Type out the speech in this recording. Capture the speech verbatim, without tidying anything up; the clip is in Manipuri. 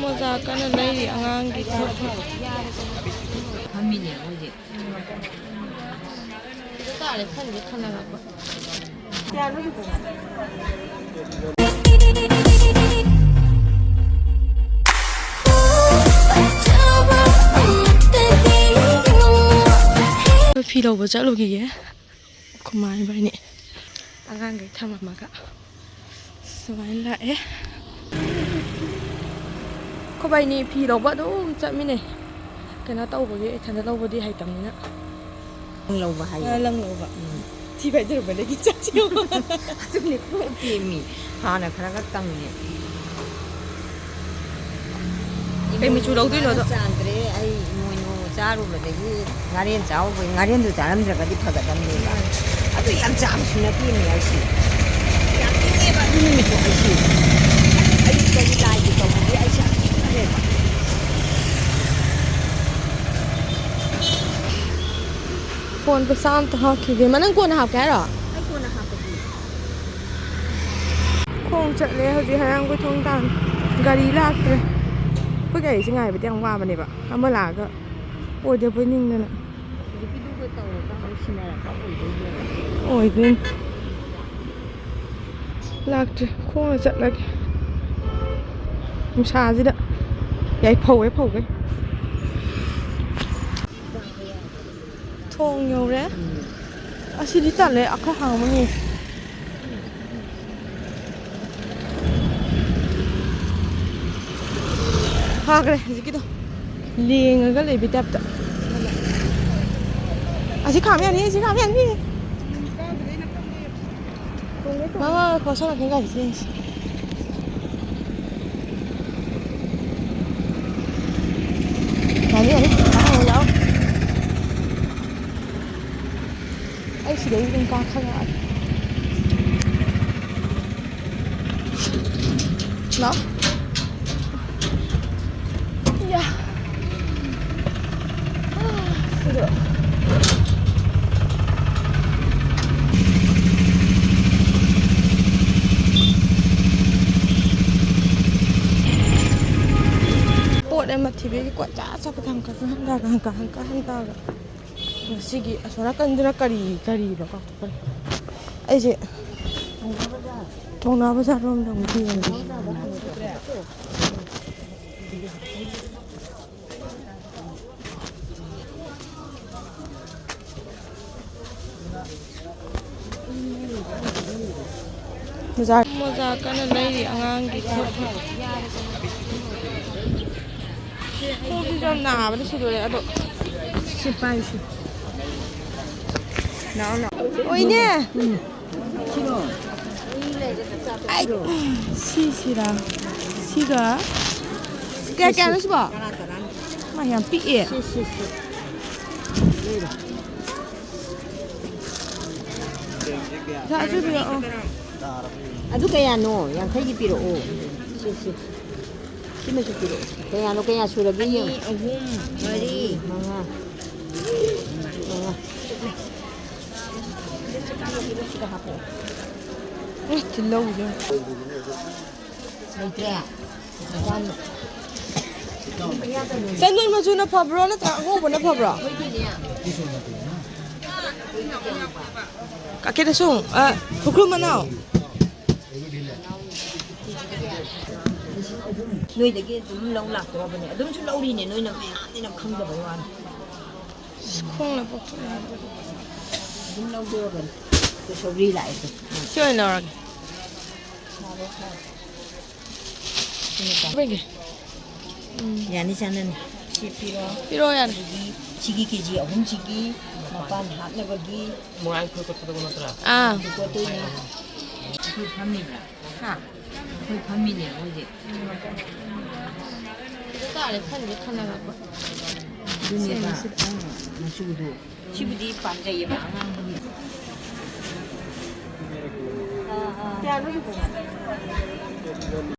ꯑꯣꯖꯥ ꯀꯟꯅ ꯂꯩꯔꯤ ꯑꯉꯥꯡꯒꯤ ꯈꯣꯠꯄ꯫ ꯐꯝꯃꯤꯅꯦ ꯃꯣꯏꯁꯦ꯫ ꯇꯥꯔꯦ ꯈꯜꯂꯦ ꯈꯜꯂꯒꯀꯣ꯫ ꯐꯤ ꯂꯧꯕ ꯆꯠꯂꯨꯈꯤꯒꯦ꯫ ꯈꯨꯃꯥ ꯏꯕꯥꯅꯤ ꯑꯉꯥꯡꯈꯩ ꯊꯝꯃꯝꯃꯒ ꯁꯨꯃꯥꯏꯅ ꯂꯥꯛꯑꯦ꯫ ꯑꯩꯈꯣꯏꯕꯥꯏꯅꯤ ꯐꯤ ꯂꯧꯕ ꯑꯗꯨꯝ ꯆꯠꯃꯤꯟꯅꯩ꯫ ꯀꯩꯅꯣ ꯇꯧꯕꯒꯤ ꯏꯊꯟꯗ ꯂꯧꯕꯗꯤ ꯍꯩꯇꯕꯅꯤꯅ꯫ ꯂꯧꯕ ꯍꯥꯏꯌꯦ꯫ ꯉꯔꯥꯡ ꯂꯧꯕ꯫ ꯎꯝ꯫ ꯊꯤ ꯐꯥꯏꯗꯔꯨꯕꯗꯒꯤ ꯆꯠꯁꯤ꯫ ꯑꯗꯨꯅꯦ ꯀꯣꯛ ꯇꯦꯝꯃꯤ꯫ ꯍꯥꯟꯅ ꯈꯔꯒ ꯇꯝꯃꯦ꯫ ꯀꯩ ꯃꯆꯨ ꯂꯧꯗꯣꯏꯅꯣ ꯑꯗꯣ? ꯆꯥꯟꯗ꯭ꯔꯦ꯫ ꯑꯩ ꯏꯃꯣꯏꯅꯨ ꯆꯥꯔꯨꯕꯗꯒꯤ ꯉꯥꯔꯦꯟ ꯆꯥꯎꯕꯩ, ꯉꯥꯔꯦꯟꯗꯨ ꯆꯥꯔꯝꯗ꯭ꯔꯒꯗꯤ ꯐꯒꯗꯕꯅꯦꯕ꯫ ꯑꯗꯨ ꯌꯥꯝ ꯆꯥꯕꯁꯨ ꯅꯠꯇꯦꯅꯦ ꯑꯩꯁꯤ꯫ ꯌꯥꯝ ꯏꯪꯉꯦꯕ ꯑꯗꯨ ꯅꯨꯃꯤꯠꯇꯣ ꯑꯩꯁꯤ꯫ ꯑꯌꯨꯛꯇꯒꯤ ꯂꯥꯏꯒꯤ ꯇꯧꯕꯒꯤ ꯑꯩꯁꯦ ꯌꯥꯝ ꯏꯪꯈ꯭ꯔꯦꯕ꯫ ꯐꯣꯟ ꯄꯩꯁꯥ ꯑꯝꯇ ꯍꯥꯞꯈꯤꯒꯦ꯫ ꯃꯅꯪ ꯀꯣꯟꯅ ꯍꯥꯞꯀꯦ ꯍꯥꯏꯔꯣ? ꯑꯩ ꯀꯣꯟꯅ ꯍꯥꯞꯄꯒꯦ꯫ ꯈꯣꯡ ꯆꯠꯂꯦ ꯍꯧꯖꯤꯛ ꯍꯩꯔꯥꯡꯒꯣꯏ ꯊꯣꯡ ꯇꯥꯟꯅ꯫ ꯒꯥꯔꯤ ꯂꯥꯛꯇ꯭ꯔꯦ꯫ ꯑꯩꯈꯣꯏ ꯒꯥꯔꯤꯁꯦ ꯉꯥꯏꯕꯗꯤ ꯌꯥꯝ ꯋꯥꯕꯅꯦꯕ꯫ ꯑꯃ ꯂꯥꯛꯑꯒ ꯑꯣꯏꯗꯕꯣꯏ ꯅꯤꯡꯗꯅ꯫ ꯍꯧꯖꯤꯛꯀꯤꯗꯨꯒ ꯇꯧꯔꯒ ꯑꯃꯨꯛ ꯁꯤꯟꯅꯔꯛꯄ ꯑꯣꯏꯗꯣꯏꯅꯦꯕ꯫ ꯑꯣꯏꯗꯣꯏꯅꯤ꯫ ꯂꯥꯛꯇ꯭ꯔꯦ꯫ ꯈꯣꯡꯅ ꯆꯠꯂꯒꯦ꯫ ꯅꯨꯡꯁꯥꯁꯤꯗ ꯌꯥꯏꯐꯧ ꯌꯥꯏꯐꯧꯒꯩ꯫ ꯊꯣꯡ ꯌꯧꯔꯦ꯫ ꯑꯁꯤꯗꯤ ꯇꯜꯂꯦ꯫ ꯑꯩꯈꯣꯏ ꯍꯥꯡꯕꯅꯤ꯫ ꯐꯈ꯭ꯔꯦ ꯍꯧꯖꯤꯛꯀꯤꯗꯣ꯫ ꯂꯦꯡꯉꯒ ꯂꯩꯕ ꯇꯥꯏꯞꯇ꯫ ꯑꯁꯤ ꯈꯥꯝ ꯌꯥꯅꯤ, ꯑꯁꯤ ꯈꯥꯝ ꯌꯥꯅꯤ꯫ ꯃꯃꯥ ꯈꯣ ꯁꯣꯝ ꯅꯥꯀꯟ ꯒꯥꯔꯤꯁꯦ ꯌꯦꯡꯁꯤ꯫ ꯌꯥꯅꯤ, ꯌꯥꯅꯤ꯫ ꯑꯥ, ꯌꯥꯎ꯫ ꯑꯩ ꯁꯤꯗꯩ ꯑꯗꯨꯝ ꯀꯥꯈꯠꯂꯛꯑꯒꯦ꯫ ꯂꯥꯛꯑꯣ꯫ ꯌꯥ꯫ ꯑꯥ, ꯁꯤꯗ꯫ ꯃꯊꯤꯕꯤꯒꯤ ꯀꯣꯏꯆꯠ ꯆꯠꯄꯗ ꯍꯪꯀꯠ ꯍꯟꯗꯥꯒ ꯍꯪꯀꯠ ꯍꯟꯀꯠ ꯍꯟꯗꯥꯒ꯫ ꯉꯁꯤꯒꯤ ꯑꯁꯣꯝ ꯅꯥꯀꯟꯗꯨꯅ ꯀꯔꯤ, ꯀꯔꯤꯅꯣ ꯀꯥꯎꯊꯣꯛꯈ꯭ꯔꯦ꯫ ꯑꯩꯁꯦ ꯄꯥꯎꯅꯥ ꯕꯖꯥꯔ ꯔꯣꯝꯗ ꯑꯃꯨꯛ ꯌꯦꯡꯉꯒꯦ꯫ ꯃꯣꯖꯥ ꯀꯟꯅ ꯂꯩꯔꯤ ꯑꯉꯥꯡꯒꯤ ꯈꯣꯠꯄ꯫ ꯈꯣꯡꯁꯤꯁꯨ ꯌꯥꯝ ꯅꯥꯕꯅ ꯁꯤꯗꯣꯔꯦ ꯑꯗꯣ꯫ ꯁꯤ ꯄꯥꯏꯁꯤ꯫ ꯂꯥꯛꯑꯣ, ꯂꯥꯛꯑꯣ꯫ ꯑꯣꯏꯅꯦ꯫ ꯑꯩ, ꯁꯤꯁꯤꯔꯥ? ꯁꯤꯒ ꯀꯌꯥ, ꯀꯌꯥꯅꯣ ꯁꯤꯕꯣ? ꯃꯥ ꯌꯥꯝ ꯄꯤꯛꯑꯦ꯫ ꯁꯤ, ꯁꯤ, ꯁꯤ꯫ ꯄꯩꯁꯥꯁꯨ ꯄꯤꯔꯛꯑꯣ꯫ ꯑꯗꯨ ꯀꯌꯥꯅꯣ? ꯌꯥꯡꯈꯩꯒꯤ ꯄꯤꯔꯛꯑꯣ꯫ ꯁꯤ, ꯁꯤ꯫ ꯁꯤꯃꯁꯨ ꯄꯤꯔꯛꯑꯣ꯫ ꯀꯌꯥꯅꯣ? ꯀꯌꯥ ꯁꯨꯔꯒꯦ ꯌꯦꯡꯉꯣ꯫ ꯑꯅꯤ, ꯑꯍꯨꯝ, ꯃꯔꯤ, ꯃꯉꯥ꯫ ꯃꯉꯥ꯫ ꯎꯝ, ꯇꯤꯜꯍꯧꯁꯦ꯫ ꯂꯩꯇ꯭ꯔꯦ꯫ ꯆꯟꯗꯣꯟ ꯃꯆꯨꯅ ꯐꯕ꯭ꯔꯣ ꯅꯠꯇ꯭ꯔꯒ ꯑꯉꯧꯕꯅ ꯐꯕ꯭ꯔꯣ? ꯀꯥꯀꯦ ꯗꯁꯨꯡ, ꯑ, ꯎꯈ꯭ꯔꯨꯜ ꯃꯅꯥꯎ꯫ ꯅꯣꯏꯗꯒꯤ ꯑꯗꯨꯝ ꯂꯧ ꯂꯥꯛꯇꯣꯔꯕꯅꯦ꯫ ꯑꯗꯨꯝꯁꯨ ꯂꯧꯔꯤꯅꯦ, ꯅꯣꯏꯅ ꯃꯌꯥꯝꯅꯤꯅ ꯈꯪꯗꯕꯩ ꯋꯥꯅꯤ꯫ ꯈꯣꯡꯅ ꯄꯣꯛꯊꯣꯛꯑꯦ꯫ ꯑꯗꯨꯝ ꯂꯧꯗꯣꯔꯕꯅꯤ꯫ ꯑꯗꯨ ꯁꯧꯒ꯭ꯔꯤ ꯂꯥꯛꯑꯦ꯫ ꯁꯤ ꯑꯣꯏꯅ ꯂꯧꯔꯒꯦ꯫ ꯁꯥꯔꯦ, ꯁꯥꯔꯦ꯫ ꯁꯤꯅ ꯀꯌꯥ? ꯌꯥꯅꯤ ꯆꯥꯅꯅꯤ꯫ ꯁꯤ ꯄꯤꯔꯣ꯫ ꯄꯤꯔꯣ ꯌꯥꯅꯤ꯫ ꯑꯗꯒꯤ ꯁꯤꯒꯤ ꯀꯦ ꯖꯤ ꯑꯍꯨꯝꯁꯤꯒꯤ ꯃꯄꯥꯟ ꯍꯥꯞꯅꯕꯒꯤ ꯃꯣꯏꯔꯥꯡ ꯈꯨꯜ ꯀꯠꯀꯗꯕ ꯅꯠꯇ꯭ꯔꯥ? ꯑꯥ꯫ ꯀꯣꯠꯇꯣꯏꯅꯦ꯫ ꯑꯩꯈꯣꯏ ꯐꯝꯃꯤꯕ꯭ꯔꯥ? ꯍꯥ? ꯑꯩꯈꯣꯏ ꯐꯝꯃꯤꯅꯦ ꯍꯧꯖꯤꯛ꯫ ꯁꯤꯗ ꯇꯥꯔꯦ ꯈꯟꯗꯤ ꯈꯟꯅꯔꯛꯄ꯫ ꯑꯗꯨꯅꯦꯕ꯫ ꯁꯦꯝꯁꯤ꯫ ꯃꯆꯨꯗꯣ꯫ ꯁꯤꯕꯨꯗꯤ ꯄꯥꯝꯖꯩꯌꯦꯕ ꯑꯉꯥꯡꯕꯒꯤ꯫